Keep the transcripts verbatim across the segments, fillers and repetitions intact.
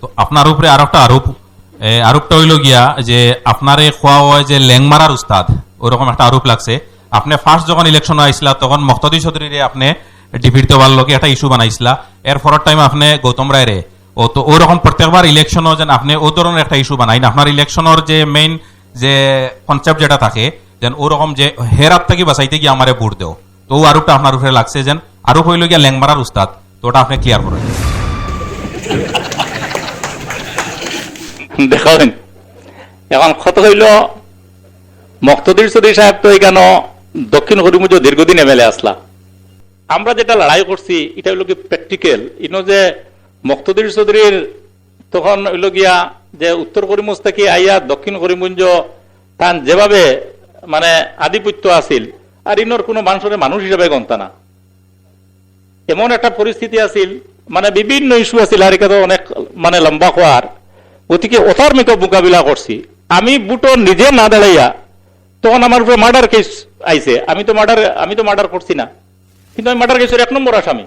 তো আপনার উপরে আরো একটা আরোপ, এ, আরোপটা হইল গিয়া যে আপনারে কওয়া হয় যে লেংমারার উস্তাদ, ওরকম একটা আরোপ লাগছে। আপনি ফার্স্ট যখন ইলেকশন আইসলা, তখন মকতদি চৌধুরীরে আপনি ডিফিট দেওয়ার লগে একটা ইস্যু বানাইছিলা। এর পরের টাইম আপনি গৌতম রায়রে, ও তো ওরকম প্রত্যেকবার ইলেকশনও যেন আপনি ও ধরনের একটা ইস্যু বানাইন। আপনার ইলেকশনের যে মেইন যে কনসেপ্ট যেটা থাকে, যেন ওরকম যে হেরাত থাকি বাঁচাইতে গিয়ে আমারে ভোট দেও, তো ও আরোপটা আপনার উপরে লাগছে, যেন আরোপ হইল গিয়া লেংমারার উস্তাদ, তো ওটা আপনি ক্লিয়ার করেন। দেখেন, এখন কথা হইল, মকতদির চৌধুরী সাহেব তো এখানে দক্ষিণ করিমগঞ্জ দীর্ঘদিন এমএলএ আসলা। আমরা যেটা লড়াই করছি, এটা হইল কি প্র্যাকটিক্যাল। ইনো যে মকতদির চৌধুরীর তখন হইল গিয়া যে উত্তর করিমগঞ্জ থেকে আইয়া দক্ষিণ করিমগঞ্জ তান যেভাবে মানে আধিপত্য আছিল, আর ইনোর কোনো মানুষের মানুষ হিসাবে গণতা না, এমন একটা পরিস্থিতি আছিল, মানে বিভিন্ন ইস্যু আছিল, আর এটা তো অনেক মানে লম্বা হওয়ার। গতিকে ওটার আমি তো মোকাবিলা করছি। আমি ভোটও নিজে না দাঁড়াইয়া তখন আমার উপরে মার্ডার কেস আইছে। আমি তো মার্ডার, আমি তো মার্ডার করছি না, কিন্তু আমি মার্ডার কেসের এক নম্বর আসামি।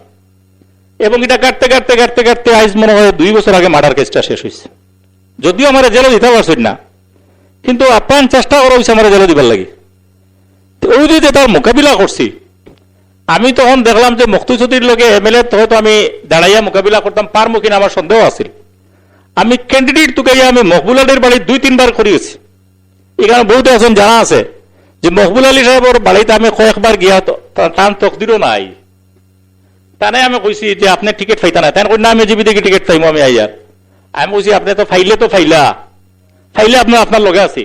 এবং এটা কাটতে কাটতে কাটতে কাটতে আইজ মনে হয় দুই বছর আগে মার্ডার কেসটা শেষ হয়েছে। যদিও আমার জেলে দিতে পারছেন না, কিন্তু আপ্রাণ চেষ্টা করা হয়েছে আমার জেলে দিবার লাগি। তো ওই যে তার মোকাবিলা করছি, আমি তখন দেখলাম যে মকতদি চৌধুরীর লগে এমএলএ হয়তো আমি দাঁড়াইয়া মোকাবিলা করতাম পারমু কিনা আমার সন্দেহ আছিল। আমি ক্যান্ডিডেট তুকাইয়া আমি মকবুল আলীর বাড়ি দুই তিনবার করিয়েছি। এখানে বহুত আছেন, জানা আছে যে মকবুল আলী সাহেবর বাড়িতে আমি কয়েকবার গিয়া তো, তা-, তান তকদিরও নাই। তানে আমি কইছি যে আপনি টিকিট পাইতা না, তাই কই না আমি এজিপি থেকে টিকিট পাইমু আমি আইয়ার। আমি কইছি আপনি তো পাইলে তো পাইলা, পাইলে আপনার, আপনার লগে আছি,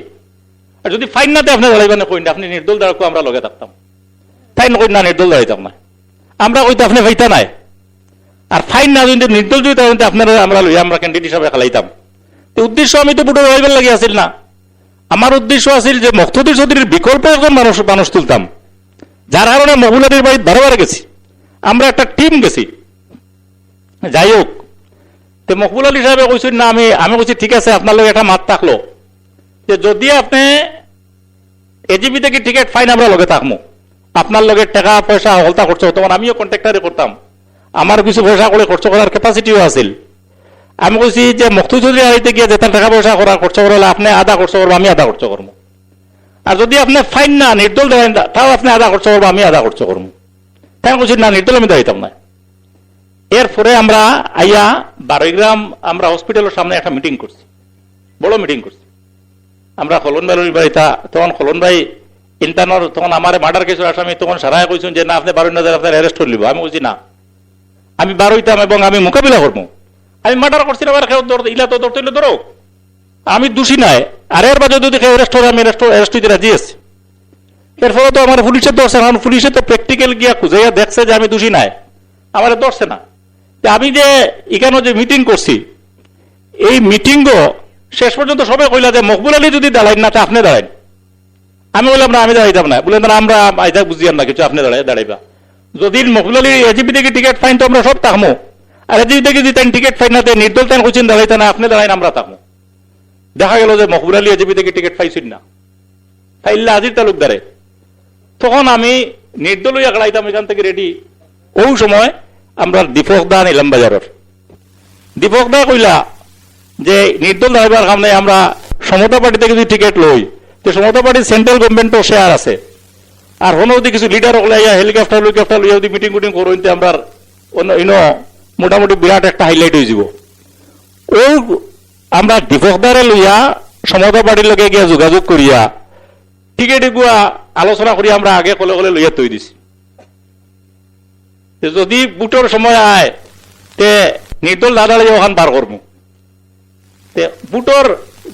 আর যদি ফাইন না দেয় আপনি দাঁড়াইবেন না, কই না আপনি নির্দল দাঁড়াকো আমরা লগে থাকতাম। তাই না কই না নির্দল দাঁড়াইতাম না, আমরা কইতে আপনি পাইতা নাই। আর ফাইন না যদি নির্দল যদি তাহলে আপনারা আমরা লইয়া আমরা ক্যান্ডিডেট হিসাবে খেলাইতাম। তো উদ্দেশ্য আমি তো ভোটে দাঁড়াইবার লাগি আছিল না, আমার উদ্দেশ্য আছিল যে মকতদি চৌধুরীর বিকল্প একজন মানুষ, মানুষ তুলতাম, যার কারণে মকবুল আলীর বাড়িত বারে বারে গেছি। আমরা একটা টিম গেছি। যাই হোক, তে মকবুল আলী সাহেবে কইছেন না, আমি, আমি কইছি ঠিক আছে, আপনার লগে একটা মাত থাকলো যে যদি আপনি এজিপি থেকে টিকিট পাইন আমরা লগে থাকমু, আপনার লগে টাকা পয়সা হলতা খরচ করতাম, তখন আমিও কন্ট্রাক্টরি করতাম, আমার কিছু পয়সা করে খরচ করার ক্যাপাসিটিও আছিল। আমি কইছি যে মকতদি চৌধুরী আড়াইতে গিয়া যেটা টাকা পয়সা করার খরচ করা হলে আপনি আধা খরচ করবো, আমি আধা খরচ করবো। আর যদি আপনি ফাইন না নির্দল দাঁড়াইন, তাও আপনি আধা খরচ করবো, আমি আধা খরচ করবো। তাই কইছি না, নির্দল আমি দাঁড়াইতাম না। এরপরে আমরা আইয়া বারোই গ্রাম আমরা হসপিটালের সামনে একটা মিটিং করছি, বড় মিটিং করছি। আমরা কলন ভাইর বাড়িত, তখন কলন ভাই ইন্টারনাল, তখন আমার মার্ডার কেসের আসামি, তখন সারায় কইছেন যে না, আপনি বারোই না, আপনার অ্যারেস্ট করলিব। আমি কইছি না, আমি বারোইতাম এবং আমি মোকাবিলা করবো। আমি মার্ডার করছি না, আমার কেউ ধর-, ইলা তো ধরতে হইলে ধরো, আমি দোষী নাই। আর এর বাদে যদি কেউ অ্যারেস্ট করে, আমি অ্যারেস্ট, অ্যারেস্ট হইতে রাজি আছি। এরপরে তো আমার পুলিশে ধরছে, কারণ পুলিশে তো প্র্যাকটিক্যাল গিয়া খুঁজাইয়া দেখছে যে আমি দোষী নাই, আমারে ধরছে না। তে আমি যে এখানে যে মিটিং করছি, এই মিটিংও শেষ পর্যন্ত সবাই কইলা যে মকবুল আলী যদি দাঁড়াইন না, তে আপনি দাঁড়াইন। আমি বললাম না, আমি দাঁড়াইতাম না। বললেন না, আমরা এটা বুঝিয়ার না কিছু, আপনি দাঁড়াই, দাঁড়াইবা। যদি মকবুল আলী এজিপি থেকে টিকিট পাইন তো আমরা সব থাকমু, আর এজিপি থেকে যদি তাই টিকিট পাইন না, তে নির্দল তাই কইছেন দাঁড়াইতা না, আপনি দাঁড়াইন, আমরা থাকমু। দেখা গেল যে মকবুল আলী এজিপি থেকে টিকিট পাইছেন না, পাইলা আজির তালুকদারে। তখন আমি নির্দল হইয়া খেলাইতাম এখান থেকে রেডি। ওই সময় আমরা দীপক দা নিলাম বাজারের। দীপক দা কইলা যে নির্দল দাঁড়াইবার কাম নাই, আমরা সমতা পার্টি থেকে যদি টিকিট লই, তো সমতা পার্টির সেন্ট্রাল গভর্নমেন্টও শেয়ার আছে। আর হনো যদি কিছু লিডার হকলে আইয়া হেলিকপ্টার, হেলিকপ্টার লইয়া যদি মিটিং টিটিং করইন, তে আমরা অন্য, ইনো মোটামুটি বিরাট একটা হাইলাইট হয়ে যাব। ও আমরা দীপক দারে লইয়া সমতা পার্টির লগে গিয়া যোগাযোগ করিয়া টিকিট এগুয়া আলোচনা করি আমরা আগে কলে কলে লইয়া তৈ দিছি। তে যদি ভোটর সময় আয়, তে নির্দল দাদা লইয়া ওখান বার করমু। তে ভোটর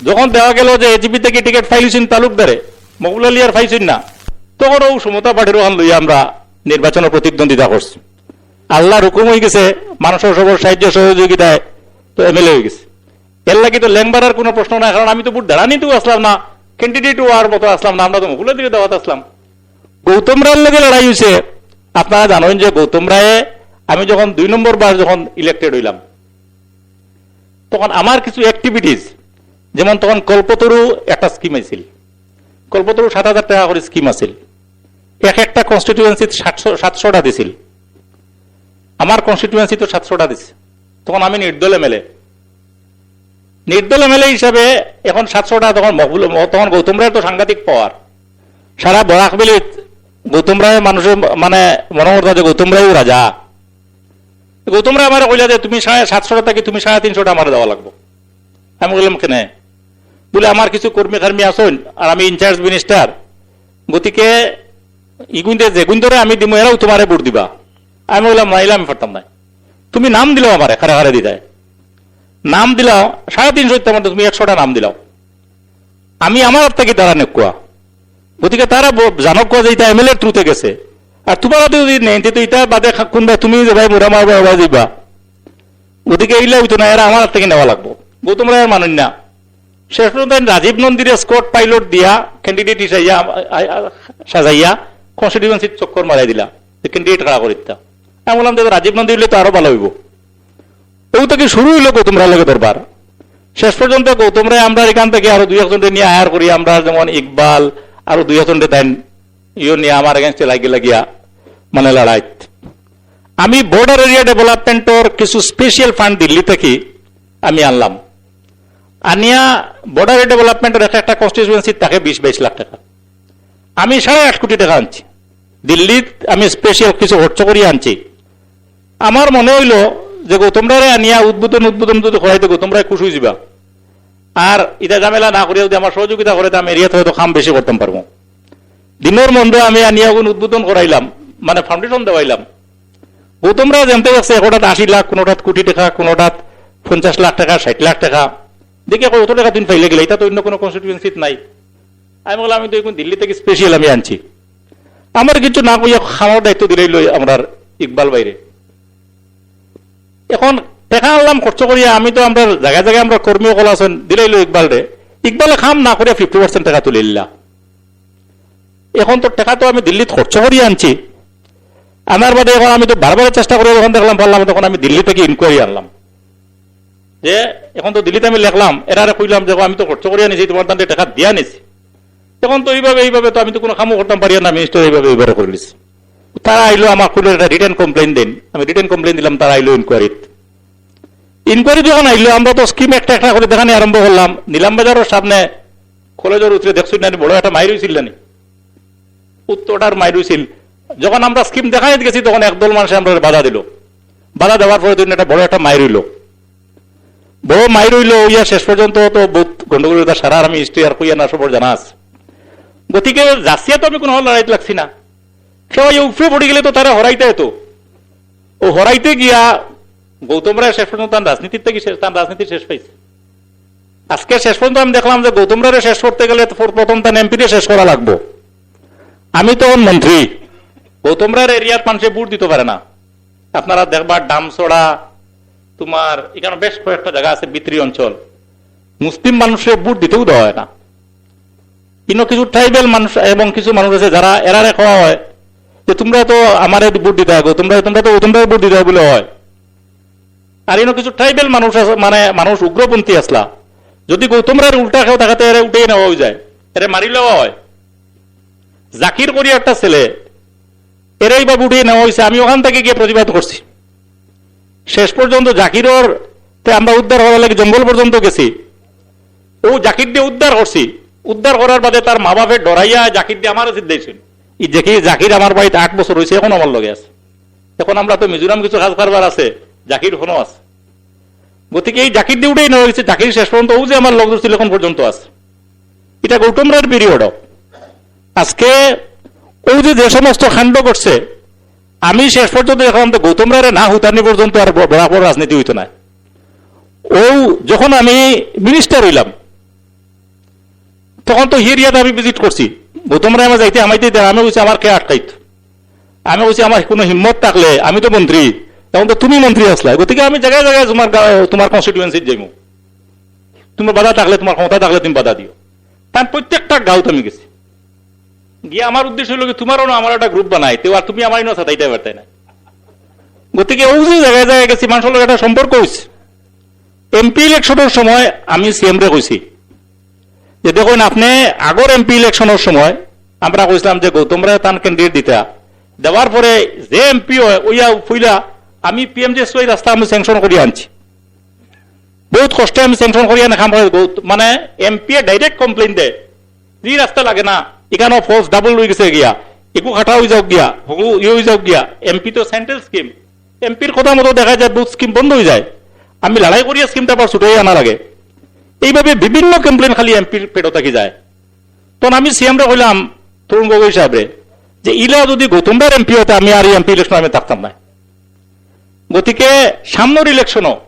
যখন দেখা গেল যে এজিপি থেকে টিকিট পাইলিছেন তালুকদারে, মকবুল আলী আর পাইছেন না, তখন ও সমতা পার্টির ওখান লইয়া আমরা নির্বাচনে প্রতিদ্বন্দ্বিতা করছি। আল্লাহর হুকুম হয়ে গেছে, মানুষের সবর সাহায্য সহযোগিতায় তো এমএলএ হয়ে গেছে। এর লাগি তো লেংবারার কোনো প্রশ্ন নাই, কারণ আমি তো ভোট দাঁড়ানিতেও আসলাম না, ক্যান্ডিডেটও আর মতো আসলাম না, আমরা তো মকবুল আলীরে দাওয়াত আসলাম। গৌতম রায়ের লগে লড়াই হয়েছে। আপনারা জানেন যে গৌতম রায়ে, আমি যখন দুই নম্বর বার যখন ইলেক্টেড হইলাম, তখন আমার কিছু অ্যাক্টিভিটিস, যেমন তখন কল্পতরু একটা স্কিম আছিল, কল্পতরু সাত হাজার টাকা করে স্কিম আছিল, এক একটা কনস্টিটিউয়েন্সিত সাতশো, সাতশোটা দিছিল। আমার কনস্টিটিউয়েন্সি তো সাতশোটা দিছে, তখন আমি নির্দল এমএলএ। নির্দল এমএলএ হিসাবে এখন সাতশোটা তখন মকবুল, তখন গৌতম রায়ের তো সাংঘাতিক পাওয়ার। সারা বরাক ভ্যালিত গৌতম রায় মানুষে মানে মনে করতা যে গৌতম রায়ও রাজা। গৌতম রায় আমারে কইলা যে, "তুমি সাড়ে সাতশোটা থাকি তুমি সাড়ে তিনশোটা আমারে দেওয়া লাগবো।" আমি কইলাম, "কেনে?" বুলে, "আমার কিছু কর্মী কর্মী আছইন, আর আমি ইনচার্জ মিনিস্টার, গতিকে ইগুইনতে যেগুইনতরে আমি দিমু, এরাও তুমারে ভোট দিবা।" আমি কইলাম, "না, ইলা আমি পারতাম না, তুমি নাম দিলাও আমারে, কারে কারে দিতায়, নাম দিলাও, সাড়ে তিনশো দিতাম, তুমি একশোটা নাম দিলাও, আমি আমার আত থাকি তারা নেউক্কা।" গতিকে তারা ব-, জানউক্কা যে ইটা এমএলএর through-তে গেছে। আর তুমার আতে যদি নেইন, তে তো ইটা বাদে খা-, কুনবায় তুমি যাইবায়, মুরা মারবায়, অবায় যাইবা। গতিকে ইলা অইতো না, এরা আমার আত থাকি নেওয়া লাগবো। গৌতম রায়ের মানইন না। শেষ পর্যন্ত আমি রাজীব নন্দীরে স্কট পাইলট দিয়া ক্যান্ডিডেট হিসাবে আ-, আ-, আ-, সাজাইয়া কনস্টিটিউয়েন্সির চক্কর মারাই দিলা, যে ক্যান্ডিডেট খাড়া করিতা। আমি বললাম যে রাজীব নন্দী অইলে তো আরো ভালা অইবো। অউ থাকি শুরু অইলো গৌতম রায়ের লগে দরবার। শেষ পর্যন্ত গৌতম রায় আমরার ইখান থাকি আরো দুই একজনরে নিয়া হায়ার করি, আমরার যেমন ইকবাল, আরো দুই একজনরে তাইন ইয়ো নিয়া আমার against-এ লাগি লাগিয়া মানে লড়াইত। আমি বর্ডার এরিয়া ডেভেলপমেন্টর কিছু স্পেশাল ফান্ড দিল্লি থাকি আমি আনলাম, আনিয়া বর্ডার ডেভেলপমেন্টর এক একটা কনস্টিটিউয়েন্সিত থাকে বিশ বাইশ লাখ টেকা। আমি সাড়ে আট কোটি টেকা আনছি, দিল্লিত আমি স্পেশাল কিছু খরচ করিয়া আনছি। আমার মনে অইলো যে গৌতম রায়রে আনিয়া উদ্বোধন, উদ্বোধন যদি করাইতে গৌতম রায় খুশ অইযিবা, আর ইতা ঝামেলা না করিয়া যদি আমার সহযোগিতা করে, তে আমি এরিয়াত হয়তো কাম বেশি করতাম পারমু। দিনর মন্দে আমি আনিয়া অগুন উদ্বোধন করাইলাম, মানে ফাউন্ডেশন দেওয়াইলাম। গৌতম রায় জানতে পারছে, একটাত আশি লাখ, কোনোটাত কোটি টেকা, কোনোটাত পঞ্চাশ লাখ টেকা, ষাইট লাখ টেকা। দেখি কয়, "অত টেকা তুমি পাইলে কিলা, ইতা তো অইন্য কুনু কনস্টিটিউয়েন্সিত নাই।" আমি কইলাম, "আমি তো অখন দিল্লি থাকি স্পেশাল আমি আনছি।" আমার কিছু না কইয়া কামর দায়িত্ব দিলাইলো আমরার ইকবাল ভাইরে। অখন টেকা আনলাম খরচ করিয়া, আমি তো আমরার জাগায় জাগায় আমরার কর্মী অকল আছইন, দিলাইলো ইকবালরে। ইকবালে কাম না করিয়া ফিফটি পার্সেন্ট টেকা তুলিলিলা। অখন তো টেকা তো আমি দিল্লিত খরচ করিয়া আনছি, আনার বাদে অখন আমি তো বারবার চেষ্টা করিয়া যখন দেখলাম পারলাম না, তখন আমি দিল্লি থাকি ইনকোয়ারি আনলাম। যে অখন তো দিল্লিত আমি লেখলাম, এরারে কইলাম যে, "আমি তো খরচ করিয়া নিছি, তুমার তানরে টেকা দিয়া নিছি।" অখন তো এইভাবে, এইভাবে তো আমি তো কুনু কামও করতাম পারিয়ার না, মিনিস্টার এইভাবে, এইভাবে করিলিছে। তারা আইলো, আমার কুলে একটা রিটেন কমপ্লেইন দেইন, আমি রিটেন কমপ্লেইন দিলাম, তারা আইলো ইনকোয়ারিত। ইনকোয়ারি যখন আইলো, আমরা তো স্কিম একটা একটা করি দেখানি আরম্ভ করলাম। নিলাম বাজারর সামনে কলেজর উত্তরে দেখছইন না নি, বড় একটা মাইর অইছিল না নি? উত্তরটার মাইর অইছিল। যখন আমরা স্কিম দেখানিত গেছি, তখন একদল মানষে আমরারে বাধা দিলো। বাধা দেওয়ার পরে তো একটা বড় একটা মাইর অইলো। বড় মাইর অইলো, অইয়া শেষ পর্যন্ত তো বহুত গন্ডগোল অইলো, সারা আমি হিস্ট্রি আর কইয়া না, সবর জানা আছে। গতিকে যাচিয়া তো আমি কুনু লড়াইত লাগছি না। কেউ এই উপরে পড়ি গেলে তো তারা হরাইতে হতো। অউ হরাইতে গিয়া গৌতম রায় শেষ পর্যন্ত তান রাজনীতির থাকি শেষ, তান রাজনীতি শেষ পাইছে। আজকে শেষ পর্যন্ত আমি দেখলাম যে গৌতম রায়রে শেষ করতে গেলে তো প্র-, প্রথম তান এমপিরে শেষ করা লাগবো। আমি তো অখন মন্ত্রী, গৌতম রায়র এরিয়ার মানষে ভোট দিতো পারে না। আপনারা দেখবা ডামছড়া, তুমার ইখানো বেশ কয়েকটা জাগা আছে ভিতরি অঞ্চল, মুসলিম মানষরে ভোট দিতেও দেওয়া অয় না। ইনো কিছু ট্রাইবাল মানুষ এবং কিছু মানুষ আছে যারা এরারে কওয়া অয় যে, "তুমরা তো আমারে ভোট দিতায় গো, তুমরা, তুমরা তো, তুমরারে ভোট দিতায়" বুলে অয়। আর ইনো কিছু ট্রাইবাল মানুষ আছে, মানে মানুষ উগ্রপন্থী আছলা, যদি গৌতম রায়র উল্টা কেউ থাকে, তে এরে উঠাইয়া নেওয়া অইযায়, এরে মারিলাওয়া অয়। জাকির করি একটা ছেলে, এরেই বা উঠাইয়া নেওয়া অইছে, আমি অখান থাকি গিয়া প্রতিবাদ করছি। শেষ পর্যন্ত জাকিরর তে আমরা উদ্ধার করার লাগি জঙ্গল পর্যন্ত গেছি। অউ জাকিররে উদ্ধার করছি, উদ্ধার করার বাদে তার মা বাপে ডরাইয়া জাকিররে আমারে ছিদ্দাইছইন। ই দেখি জাকির আমার বাড়িত আট বছর অইছে, অখনো আমার লগে আছে। অখন আমরা তো মিজোরাম কিছু কাজ কারবার আছে, জাকির অখনো আছে। গতিকে এই জাকিররে উঠাইয়া নেওয়া অইছে, জাকির শেষ পর্যন্ত অউ যে আমার লগ ধরছিল অখন পর্যন্ত আছে। ইটা গৌতম রায়র পিরিয়ডো। আজকে অউ যে, যে সমস্ত কাণ্ড ঘটছে, আমি শেষ পর্যন্ত দেখলাম তো গৌতম রায়রে না হুতানি পর্যন্ত আর ব-, বরাবর রাজনীতি অইতো নায়। অউ যখন আমি মিনিস্টার অইলাম, তখন তো হি এরিয়াত আমি ভিজিট করছি। গৌতম রায় আমার যাইতে হামাইতে দেয়, আমি কইছি, "আমার কে আটকাইত?" আমি কইছি, "আমার কুনু হিম্মত থাকলে, আমি তো মন্ত্রী, অখন তো তুমি মন্ত্রী আছলায়, গতিকে আমি জাগায় জাগায় তুমার গা-, তুমার কনস্টিটিউয়েন্সিত যাইমু, তুমার বাধা থাকলে, তুমার ক্ষমতা থাকলে তুমি বাধা দিও।" তান প্রত্যেকটা গাঁওত আমি গেছি। গিয়া আমার উদ্দেশ্য অইলো কি, তুমারও না আমার একটা গ্রুপ বানাই, তে আর তুমি আমার ইনো সাতাইতায় পারতায় না। গতিকে অউ যে জাগায় জাগায় গেছি, মানষর লগে একটা সম্পর্ক অইছে। এমপি ইলেকশনর সময় আমি সিএমরে কইছি যে, "দেখইন, আপনে আগর এমপি ইলেকশনর সময় আমরা কইছলাম যে গৌতম রায় তান ক্যান্ডিডেট দিতা, দেওয়ার পরে যে এমপি অয়, অইয়া পয়লা আমি পিএমজিএসওয়াই রাস্তা আমি স্যাংশন করিয়া আনছি।" বহুত কষ্টে আমি স্যাংশন করিয়া না কাম করে, বহুত, মানে, এমপি এ ডাইরেক্ট কমপ্লেইন দেয়, "জি, রাস্তা লাগে না, ইখানো ফলস ডাবল অই গেছে গিয়া, একু কাটা অই যাউক গিয়া, হকু ইয়ে অই যাউক গিয়া।" এমপি তো সেন্ট্রাল স্কিম, এমপির কথা মতো দেখা যায় বহুত স্কিম বন্ধ অই যায়। আমি লড়াই করিয়া স্কিমটা আবার ছুটাই আনা লাগে। এইভাবে বিভিন্ন কমপ্লেইন খালি এমপির পেটো থাকি যায়। তখন আমি সিএমরে কইলাম, তরুণ গগৈ সাহেবরে, যে ইলা যদি গৌতম দার এমপি অইতা, আমি আর এমপি ইলেকশন আমি থাকতাম না। গতিকে সামনের ইলেকশনও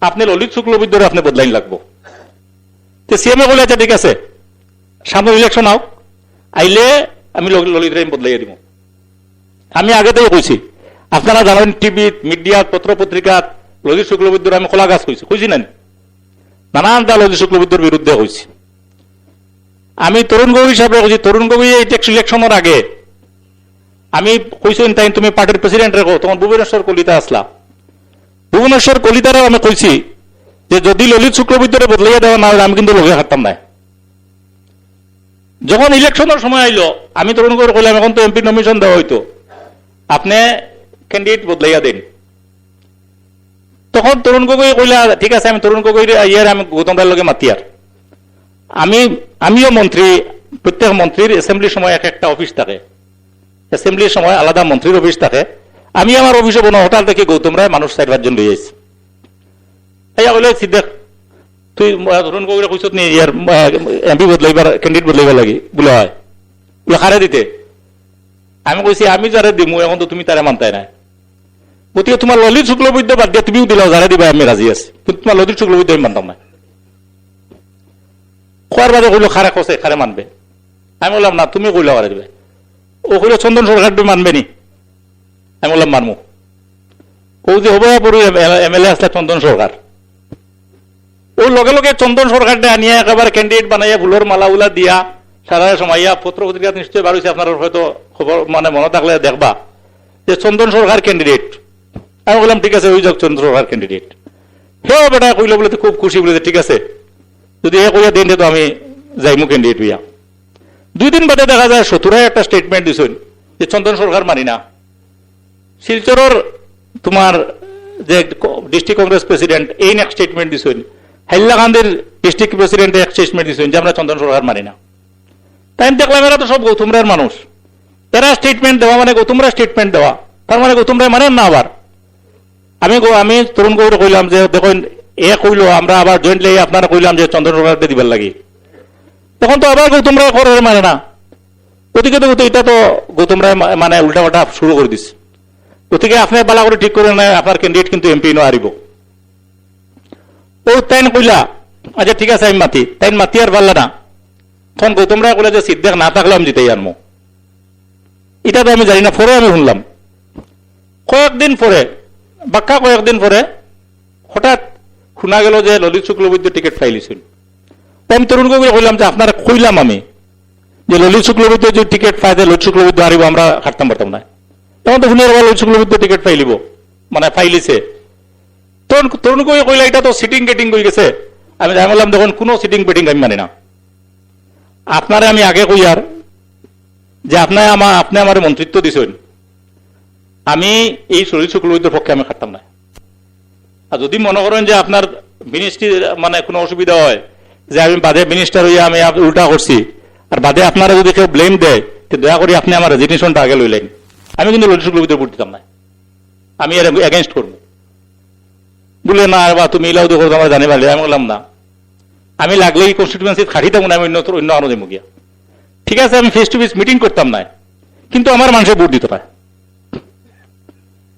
আপনি ললিত শুক্লবৈদ্যরে আপনি বদলাইন লাগবো। তে সিএমএ কইলা, "আচ্ছা, ঠিক আছে, সামনের ইলেকশন আউক, আইলে আমি ল-, ললিতরে আমি বদলাইয়া দিমু।" আমি আগে থেকে কইছি, আপনারা জানেন, টিভিত, মিডিয়াত, পত্র পত্রিকাত ললিত শুক্লবৈদ্যরে আমি কলা গাছ কইছি, কইছি না নি? নানান দা ললিত শুক্লবৈদ্যর বিরুদ্ধে কইছি। আমি তরুণ গগৈ সাহেবরে কইছি, তরুণ গগৈ এই ইলেকশনর আগে আমি কইছি, "তাইন তুমি পার্টির প্রেসিডেন্টরে কও", তখন ভুবনেশ্বর কলিতা আসলা। ভুবনেশ্বর কলিতারেও আমি কইছি যে যদি ললিত শুক্লবৈদ্যরে বদলাইয়া দেওয়া না অইলে আমি কিন্তু লগে থাকতাম না। যখন ইলেকশনর সময় আইলো, আমি তরুণ গগৈরে কইলাম, "এখন তো এমপি নমিনেশন দেওয়া অইতো, আপনি ক্যান্ডিডেট বদলাইয়া দেন।" তখন তরুণ গগৈ কইলা, "ঠিক আছে, আমি তরুণ গগৈরে ইয়ার আমি গৌতম দার লগে মাতিয়ার।" আমি, আমিও মন্ত্রী, প্রত্যেক মন্ত্রীর অ্যাসেম্বলির সময় এক একটা অফিস থাকে, অ্যাসেম্বলির সময় আলাদা মন্ত্রীর অফিস থাকে। আমি আমার অফিসো বনো, হঠাৎ দেখি গৌতম রায় মানুষ চাইর পাঁচজন লই আইছে। আইয়া কইলে, "সিদ্দিক, তুই, আহ, তরুণ গগৈরে কইছত নি ইয়ার, আহ, এমপি বদলাইবার, ক্যান্ডিডেট বদলাইবার লাগি?" বুলে, "অয়।" বুলে, "কারে দিতে?" আমি কইছি, "আমি যারে দিমু, এখন তো তুমি তারে মানতায় না। গতিকে তোমার ললিত শুক্লবৈদ্য বাদ দিয়া তুমিও দিলাও, যারে দিবায় আমি রাজি আছি, কিন্তু তোমার ললিত শুক্লবৈদ্য আমি মানতাম না।" কওয়ার বাদে কইলো, "কারে কছে, কারে মানবে?" আমি কইলাম, "না, তুমি কইলাও কারে দিবায়।" ও কইলো, "চন্দন সরকাররে মানবে নি?" আমি কইলাম, "মানমু।" ও যে হবো পুরো এমএলএ আসলে চন্দন সরকার, ও লগে লগে চন্দন সরকাররে আনিয়া একেবারে ক্যান্ডিডেট বানাইয়া ফুলর মালা উলা দিয়া সারা সমাইয়া পত্র পত্রিকাত নিশ্চয় বার অইছে, আপনারা হয়তো খবর মানে মনে থাকলে দেখবা যে চন্দন সরকার ক্যান্ডিডেট। আমি কইলাম, "ঠিক আছে, অই যাউক চন্দন সরকার ক্যান্ডিডেট।" হেও বেটায় কইলো বুলে, তো খুব খুশি বুলে, "ঠিক আছে, যদি হে কইয়া দেইন, তে তো আমি যাইমু ক্যান্ডিডেট অইয়া।" দুই দিন বাদে দেখা যায় সতুরায় একটা স্টেটমেন্ট দিছইন যে চন্দন সরকার মানি না। শিলচরর তোমার যে ক-, ডিস্ট্রিক্ট কংগ্রেস প্রেসিডেন্ট এইন এক স্টেটমেন্ট দিছইন, হাইলাকান্দির ডিস্ট্রিক্ট প্রেসিডেন্টে এক স্টেটমেন্ট দিছইন যে আমরা চন্দন সরকার মানি না। তাইন দেখলাম এরা তো সব গৌতম রায়ের মানুষ, এরা স্টেটমেন্ট দেওয়া মানে গৌতম রায় স্টেটমেন্ট দেওয়া, তার মানে গৌতম রায় মানেন না। আবার আমি গো-, আমি তরুণ গগৈরে কইলাম যে, "দেখইন, এ কইলো, আমরা আবার জয়েন্টলি আপনারে কইলাম যে চন্দন সরকাররে দিবার লাগি, তখন তো আবার গৌতম রায় করে মানে না।" গতিকে তো, তো এটা তো গৌতম রায় মা-, মানে উল্টাপাল্টা শুরু করি দিছে। গতিকে আপনে ভালা করি ঠিক করি নেন, আপনার ক্যান্ডিডেট কিন্তু এমপি নু হারিবো। ও তাইন কইলা, "আচ্ছা, ঠিক আছে, আমি মাতি।" তাইন মাতিয়ার পারলা না। তখন গৌতম রায় কইলা যে, "সিদ্দিক না থাকলেও আমি জিতাই আনমু।" এটা তো আমি জানি না, পরে আমি হুনলাম। কয়েকদিন পরে, বাক্কা কয়েকদিন পরে হঠাৎ হুনা গেল যে ললিত শুক্লবৈদ্য টিকিট পাইলিছইন। তো আমি তরুণ গগৈরে কইলাম যে, "আপনারে কইলাম আমি যে ললিত শুক্লবৈদ্য যদি টিকিট পায়, তে ললিত শুক্লবৈদ্য হারিবো, আমরা খাটতাম পারতাম না।" তখন তো হুনিয়ার ললিত শুক্লবৈদ্য টিকিট পাইলিবো, মানে পাইলিছে। তখন তরুণ গগৈয়ে কইলা, "এটা তো চিটিং বেটিং অই গেছে।" আমি, আমি বললাম, "দেখইন, কোনো চিটিং বেটিং আমি মানি না। আপনারে আমি আগে কইয়ার যে আপনে আমা-, আপনে আমারে মন্ত্রিত্ব দিছইন, আমি এই ললিত শুক্লবৈদ্যর পক্ষে আমি খাটতাম না। আর যদি মনে করেন যে আপনার মিনিস্ট্রি মানে কোনো অসুবিধা হয়, যে আমি বাদে মিনিস্টার অইয়া আমি আপ-, উল্টা করছি, আর বাদে আপনারে যদি কেউ ব্লেম দেয়, তে দয়া করি আপনে আমার রেজিগনেশনটা আগে লইলেন, আমি কিন্তু ললিত শুক্লবৈদ্যরে ভোট দিতাম না, আমি এর এগেইনস্ট করমু।" বুলে, "না রে বা, তুমি ইলাও দেখো, আমার জানি পারলে।" আমি বললাম, "না, আমি লাগলে এই কনস্টিটুয়েন্সিত খাটিতাম না, আমি অন্য, অন্য আনো যাইমু গিয়া। ঠিক আছে, আমি ফেস টু ফেস মিটিং করতাম না, কিন্তু আমার মানষে ভোট দিত না।"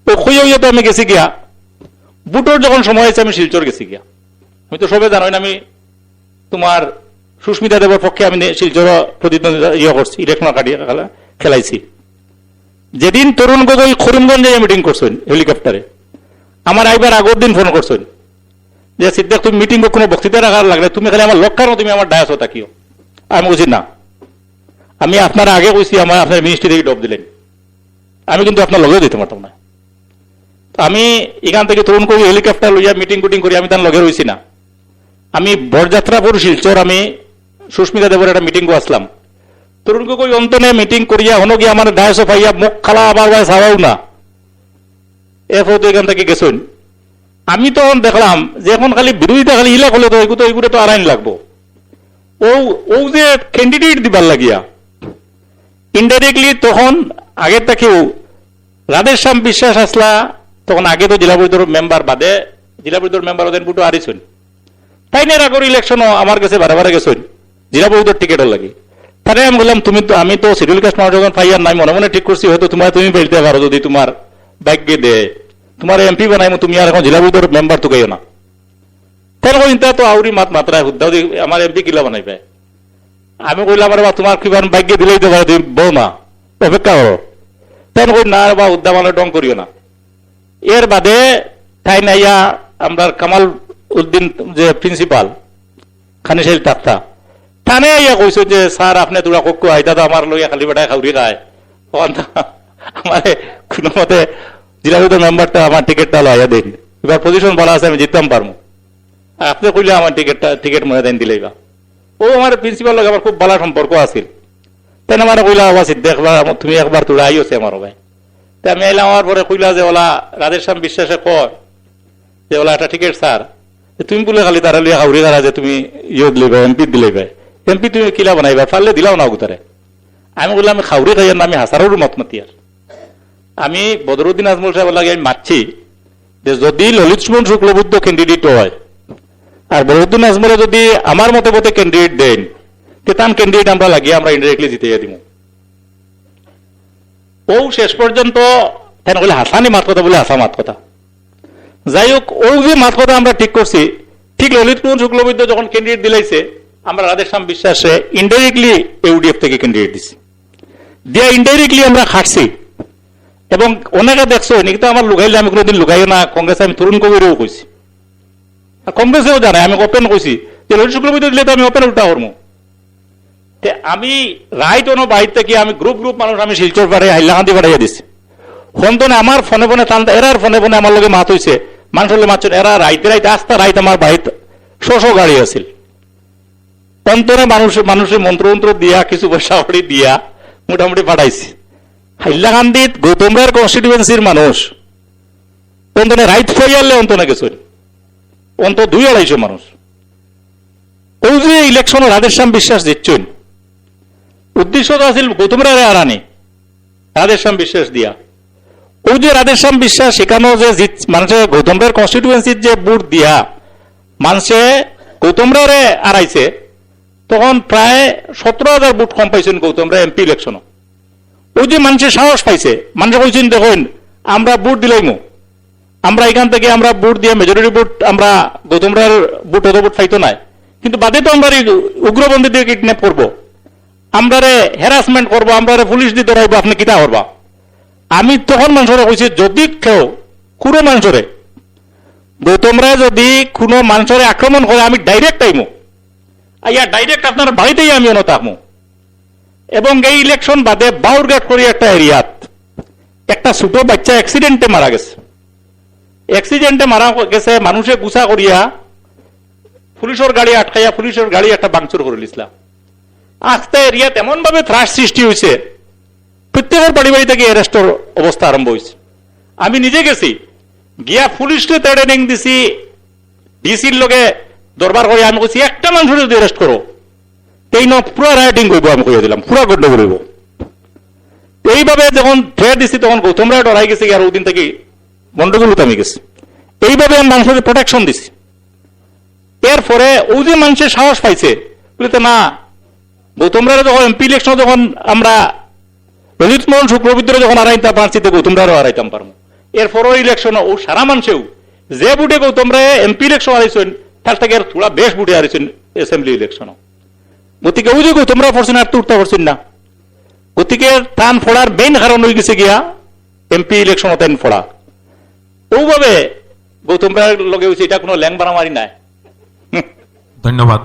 তো কইয়া কইয়া তো আমি গেছি গিয়া, ভোটর যখন সময় অইছে, আমি শিলচর গেছি গিয়া। আমি তো সবে জানইন, আমি তোমার সুস্মিতা দেবর পক্ষে আমি নে-, শিলচর প্রতিদ্বন্দ্বিতা ইয়ে করছি, ইলেকশন কাটিয়া খেলা-, খেলাইছি। যেদিন তরুণ গগৈ করিমগঞ্জে মিটিং করছইন হেলিকপ্টারে, আমার আইবার আগর দিন ফোন করছইন যে, "সিদ্দিক, তুমি মিটিং বা কোনো বক্তৃতা রাখার লাগলে তুমি খালি আমার লগ খানো, তুমি আমার ডায়াসো থাকিও।" আমি কইছি, "না, আমি আপনারে আগে কইছি, আমার আপনার মিনিস্ট্রি থাকি ড্রপ দিলেন, আমি কিন্তু আপনার লগেও দিতে পারতাম না।" তো আমি ইখান থাকি তরুণ গগৈ হেলিকপ্টার লইয়া মিটিং কুটিং করি, আমি তান লগে রইছি না। আমি বরযাত্রাপুর শিলচর, আমি সুস্মিতা দেবর একটা মিটিংও আসলাম। তরুণ গগৈ অন্তনে মিটিং করিয়া হনো গিয়া আমার ডায়াসো পাইয়া মুখ খালা আবার ভাই সারাও না। এরপর তো ইখান থাকি গেছইন। আমি তখন দেখলাম যে এখন খালি বিরোধিতা খালি ইলা করলে তো এগু তো, এগুরে তো আরাইন লাগবো। ও, ও যে ক্যান্ডিডেট দিবার লাগিয়া ইনডাইরেক্টলি তখন আগে থাকেও রাধেশ্যাম বিশ্বাস আসলা, তখন আগে তো জেলা পরিষদর মেম্বার বাদে, জেলা পরিষদর মেম্বার ওদের ভোটও হারিছইন। তাইন এর আগর ইলেকশনও আমার গেছে বারে বারে গেছইন জেলা পরিষদর টিকিটর লাগি। তারে আমি বললাম, "তুমি তো, আমি তো শিডিউল কাস্ট মানুষ যখন পাইয়ার নাই, মনে মনে ঠিক করছি হয়তো তোমার, তুমি বেলতে পারো যদি তোমার ভাগ্যে দেয়, তোমার এমপি বানাইমু, তুমি আর এখন জেলা পরিষদর মেম্বার তুকাইও না।" তাইন কইন, "তা তো আউরি মাত মাতরায় হুদ্দা, আমার এমপি কিলা বানাইবে?" আমি কইলাম, "আরে বা, তোমার কিবা ভাগ্যে দিলেই তো পারো, তুমি বও না, অপেক্ষা করো।" তাইন কইন, "না রে বা, হুদ্দা মানে ঢং করিও না।" এর বাদে তাইন আইয়া আমরার কামাল উদ্দিন যে প্রিন্সিপাল, খানিশাইল তাক্তা, তানে আইয়া কইছে যে, "স্যার, আপনে তোরা কক্ষ আইতা তো আমার লগে খালি বেটায় খাউরি খায়। অখন তো আমারে কোনো মতে জেলা পরিষদর মেম্বারটা আমার টিকিটটা লইয়া দেন। এবার পজিশন ভালা আছে, আমি জিততাম পারমু। আর আপনে কইলে আমার টিকিটটা, টিকিট মনে দেন দিলাইবা।" ও আমার প্রিন্সিপাল লগে আমার খুব ভালা সম্পর্ক আছিল। তাইন আমারে কইলা, "বাবা সিদ্দিক, একবার আমা-, তুমি একবার তোরা আইও সে আমার ভাই।" তে আমি আইলাম, আমার পরে কইলা যে, "ওলা রাধেশ্যাম বিশ্বাসে কয় যে ওলা একটা টিকিট স্যার, যে তুমি বুলে খালি তারে লইয়া খাউরি খারা যে তুমি ইয়ে দিলাইবা, এমপি দিলাইবা, এমপি তুমি কিলা বানাইবা, পারলে দিলাও না অগুতারে।" আমি কইলাম, "আমি খাউরি খাইয়ার না, আমি হাসারও মত মাতিয়ার।" আমি বদরুদ্দিন আজমল সাহেব লাগে আমি মাতছি যে যদি ললিত সুমন শুক্লবৈদ্য ক্যান্ডিডেট হয় আর বদরুদ্দিন আজমলে যদি আমার মতে মতে ক্যান্ডিডেট দেন, তে তান ক্যান্ডিডেট আমরা লাগিয়ে আমরা ইনডাইরেক্টলি জিতাইয়া দিমু। ও শেষ পর্যন্ত তাইন কইলে হাসানি মাত কথা বলে হাসা মাত কথা। যাই হোক, ও যে মাত কথা আমরা ঠিক করছি, ঠিক ললিত সুমন শুক্লবৈদ্য যখন ক্যান্ডিডেট দিলাইছে, আমরা রাধেশ্যাম বিশ্বাসে ইনডাইরেক্টলি ইউডিএফ থেকে ক্যান্ডিডেট দিছি, দিয়া ইনডাইরেক্টলি আমরা খাটছি। এবং অনেকে দেখছো, এনে তো আমার লুকাইলে আমি কোনোদিন লুকাইও না, কংগ্রেসে আমি তরুণ কবিরেও কইছি, আর কংগ্রেসেও জানে, আমি ওপেন কইছি যে ললিত শুক্লবৈদ্য দিলে তো আমি ওপেন উল্টা করমু। তে আমি রাইত অনো বাইর থাকি আমি গ্রুপ গ্রুপ মানুষ আমি শিলচর পারে হাইলাকান্দি পাঠাইয়া দিছি। হন্তনে আমার ফোনে ফোনে তান এরার ফোনে ফোনে আমার লগে মাত হইছে, মানুষের লগে মাতছেন, এরা রাইতে রাইতে আস্তা রাইত আমার বাড়িত শ শ গাড়ি আছিল। অন্তরে মানুষ, মানুষের মন্ত্র মন্ত্র দিয়া কিছু পয়সা কড়ি দিয়া মোটামুটি পাঠাইছি। হাইলাকান্দিত গৌতম রায়ের কনস্টিটুয়েন্সির মানুষ অন্তনে রাইত ফয়ালে অন্তনে গেছেন, অন্ত দুই আড়াইশো মানুষ। ও যে ইলেকশনে রাধেশ্যাম বিশ্বাস জিতছেন, উদ্দেশ্য তো আছিল গৌতম রায়রে আরানি, রাধেশ্যাম বিশ্বাস দিয়া। ও যে রাধেশ্যাম বিশ্বাস সেখানেও যে জিত, মানুষে গৌতম রায়ের কনস্টিটুয়েন্সির যে ভোট দিয়া মানুষে গৌতম রায়রে আরাইছে, তখন প্রায় সতেরো হাজার ভোট কম পাইছেন গৌতম রায় এমপি ইলেকশনে। ওই যে মানুষের সাহস পাইছে, মানুষে কইছেন, "দেখইন, আমরা ভোট দিলাইমু, আমরা এখান থেকে আমরা ভোট দিয়ে মেজরিটি ভোট আমরা গৌতম রায়ের ভোট অত ভোট পাইতো নাই, কিন্তু বাদে তো আমরা এই উগ্রপন্থী দিয়ে কিডন্যাপ করবো, আমরারে হ্যারাসমেন্ট করবো, আমরারে পুলিশ দিয়ে ধরাইবো, আপনি কিতা করবা?" আমি তখন মানুষরে কইছি, "যদি কেউ কোনো মানুষরে, গৌতম রায় যদি কোনো মানুষরে আক্রমণ করে, আমি ডাইরেক্ট আইমু, আইয়া ডাইরেক্ট আপনার বাড়িতেই আমি অনো থাকমু।" এবং এই ইলেকশন বাদে বাউরঘাট করি একটা এরিয়াত একটা ছোট বাচ্চা অ্যাক্সিডেন্টে মারা গেছে। অ্যাক্সিডেন্টে মারা গেছে, মানুষে গুছা করিয়া পুলিশের গাড়ি আটকাইয়া পুলিশের গাড়ি একটা ভাঙচুর করে দিছিলা। আস্তা এরিয়াত এমনভাবে ত্রাস সৃষ্টি হয়েছে, প্রত্যেকের বাড়ি বাড়ি থেকে অ্যারেস্টর অবস্থা আরম্ভ হয়েছে। আমি নিজে গেছি, গিয়া পুলিশকে থ্রেটেনিং দিছি, ডিসির লগে দরবার করে আমি কইছি, "একটা মানুষরে যদি অ্যারেস্ট করো, তেই ন পুরা রাইটিং করবো," আমি কইয়া দিলাম, "পুরা গন্ডগোল হইব।" এইভাবে যখন থ্রেট দিছি, তখন গৌতম রায় ডরাই গেছে, আর ওই দিন থেকে গন্ডগোল থামি গেছে। এইভাবে আমি মানুষের প্রোটেকশন দিছি। এরপরে ও যে মানুষের সাহস পাইছে, বলে তো না, গৌতম রায় যখন এমপি ইলেকশন যখন আমরা ললিত মোহন শুক্লবৈদ্যরে যখন হারাইতাম পারছি, তো গৌতম রায়ও হারাইতাম পারমু। এরপরও ইলেকশন ও সারা মানুষেও যে ভোটে গৌতম রায় এমপি ইলেকশন হারাইছেন, তার থেকে আর থোড়া বেশ ভোটে হারাইছেন অ্যাসেম্বলি ইলেকশন। গতিকে ওই যে গৌতম রায় পড়ছেন আর তো উঠতে পারছেন না। গতিকে তান পড়ার মেইন কারণ হয়ে গেছে গিয়া এমপি ইলেকশন তাইন পড়া। ওভাবে গৌতম রায়ের লগে হয়েছে, এটা কোনো ল্যাং মারামারি নাই। ধন্যবাদ।